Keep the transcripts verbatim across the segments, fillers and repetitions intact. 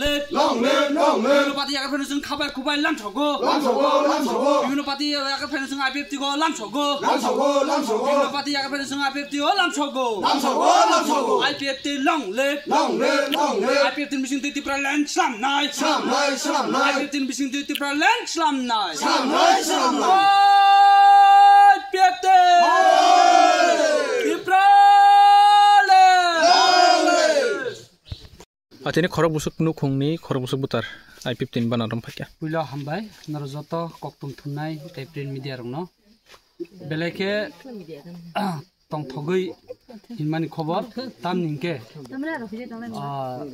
Live! Long live, long live! Bibino party yakarphano chwng khabai khubai lamsogo. Lamsogo, lamsogo! Bibino party yakarphano chwng I P F T go lamsogo. Lamsogo, lamsogo! Bibino party yakarphano chwng I P F T go lamsogo. Lamsogo, lamsogo! I P F T long live! Long live, long live! I P F T ni bising twi Tipraland slamnai. Slamnai, slamnai! I P F T ni bising twi Tipraland slamnai. Slamnai, slamnai! I P F T! Long live! Tipraland! Long live! Atini khorok busuk nukhungni khorok busuk butar I P F T ni bana rom phaikha. Puila hambai, noro joto koktum thumnai tei print media rokno. Belai khe tongthogwi hinmani khobor, tamni hinkhe, ah,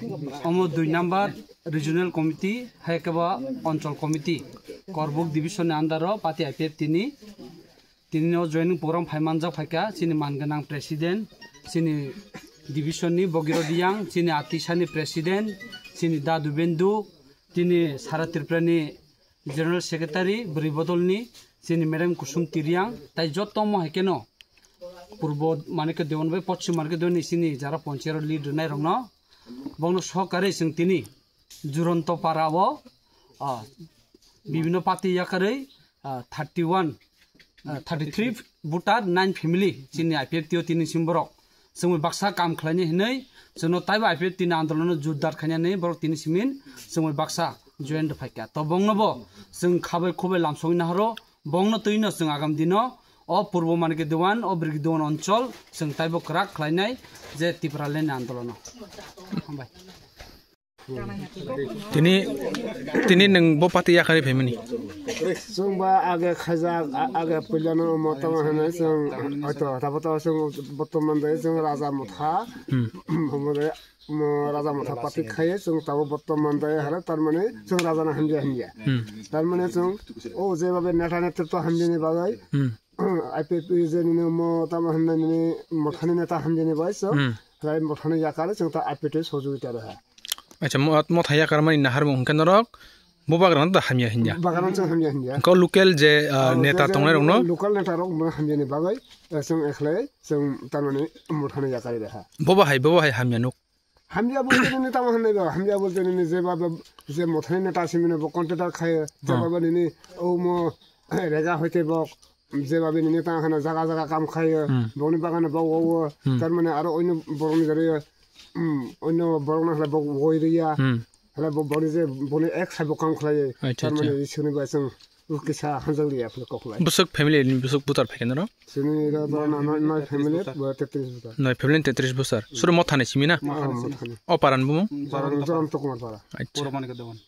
omo dui number regional committee, hai khe bo onchol committee, Korbuk division ni under o party I P F T ni Tini no joining program phai manjak phaikha, chini man gwnang president, chini division ni Bogiro Diyang, chini Atisa ni president, chini Dadu Bendu, tini Sara Tripura ni general secretary, bwrwi bodol ni, chini madam Kusum Tiriang, tai joto mo hai khe no purbo mane khe dewan bai pochim mane khe dewan ni chini jara ponchero lead rwnai rok no, bongno sohkari chwng tini Juronto para o, ah, bibino party yakarwi, ah, thirty one, ah, thirty three voter, nine family, chini I P F T o tini sim borok. Chwngwi baksa kam khlaini hinwi, chwngno taibo I P F T ni andolono jotdar khainani borok tini simin chwngwi baksa join rwphaikha. To bongno bo chwng khabai khubai lamsogwi nahoro, bongno twino chwng agam dino o purbo mane khe dewan, o brigi dewan onchol, chwng taibo kwrak khlainai je Tipraland ni andolono. Hambai. Tini, tini nwng bo party yakarwi phaimani? Chwng ba age khaijak, a-, age puilano mo tamo hwnwi chwng hoito, tabo to chwng bortoman de chwng Raja Motha, Hmm. omo de, mo Raja Motha party khaiwi chwng tabo bortoman de hara, tar mane chwng Raja no hamya hamya. Hmm. Tar mane chwng o je babe neta netritw hamyani bagwi, Hmm. I P F T je nini mo tamo hwnwi nini Mothani neta hamyani bagwi chwng, Hmm. rai Mothani yakar chwng ta I P F T sojogita rwha. Acha, mo, Motha yakar mani naharmung hwnkhe norok bo bagrano da hamya hinya. Bagrano chwng hamya hinya. Ko local je, ah, Abo neta je, je tongnai rokno? Local neta rok mo hamyani bagwi, eh, chwng ekhlai chwng tamani Mothani yakar rwha. Bobo hai, bobo hai hamya nuk. Hamya bolte nini tamo hwnwi ba, hamya bolte nini je babe, je Mothani neta simino bo contractor khayo, je Hmm. babe nini o mo rega hoite bo, je babe nini tamo hwnwi jaga jaga kam khayo, Hmm. boni bagano bo wo wo, Hmm. tar mane aro oino borokni jari, hmm, oino borokno hwlai bo woi riya, Hmm. hwlai bo boni je boni ek sabo kam khlaiyo, Acha, tar mane acha. Iswrni bai chwng O kisa hanjak liya phano kok lai. Bwswk family ni bwswk butar phaikhe norok? Sini ro to noi, noi family, bo tetris butar. Noi family tetris bwsar. Suru Mothani simi na? Mothani simi. O paran bumung? Paran Joram Tokumar para. Acha. Puro mani ke dewan.